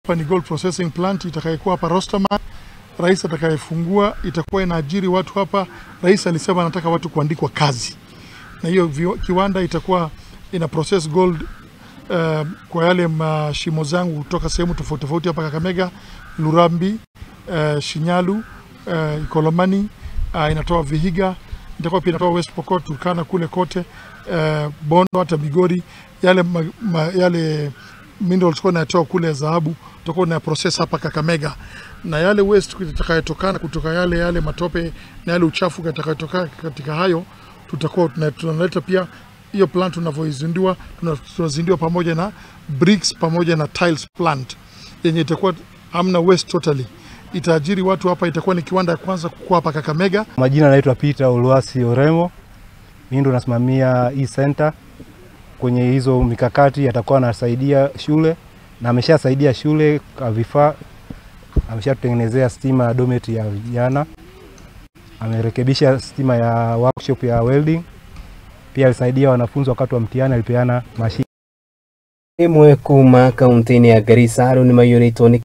Hapa ni gold processing plant itakayokuwa hapa Rosterman. Rais atakayefungua itakuwa inaajiri watu hapa. Rais alisema anataka watu kuandikwa kazi, na hiyo kiwanda itakuwa ina process gold kwa yale mashimo zangu kutoka sehemu tofauti tofauti hapa Kakamega, Lurambi, Shinyalu, Ikolomani, inatoa Vihiga, itakuwa pia inatoa West Pokot, Turkana kule kote, Bondo hata Migori, yale yale minerals kwa natoa kule dhahabu tutakuwa na process hapa Kakamega, na yale waste itakayotokana kutoka yale matope na yale uchafu yatakayotokana katika hayo tutakuwa tunaleta pia hiyo plant. Tunavyoizindua, tunazindua pamoja na bricks pamoja na tiles plant yenye itakuwa hamna waste totally, itaajiri watu hapa, itakuwa ni kiwanda ya kwanza kukua hapa Kakamega. Majina naitwa Peter Oluasi Oremo, mimi ndo nasimamia hii center. Kwenye hizo mikakati atakuwa anasaidia shule na ameshasaidia shule kwa vifaa, ameshatutengenezea stima ya dormitory ya vijana, amerekebisha stima ya workshop ya welding, pia alisaidia wanafunzi wakati wa mtihani, alipeana mashine. Imwe kuma kaunti-inĩ ya Garissa arũ nĩ maiyũrĩtwo nĩ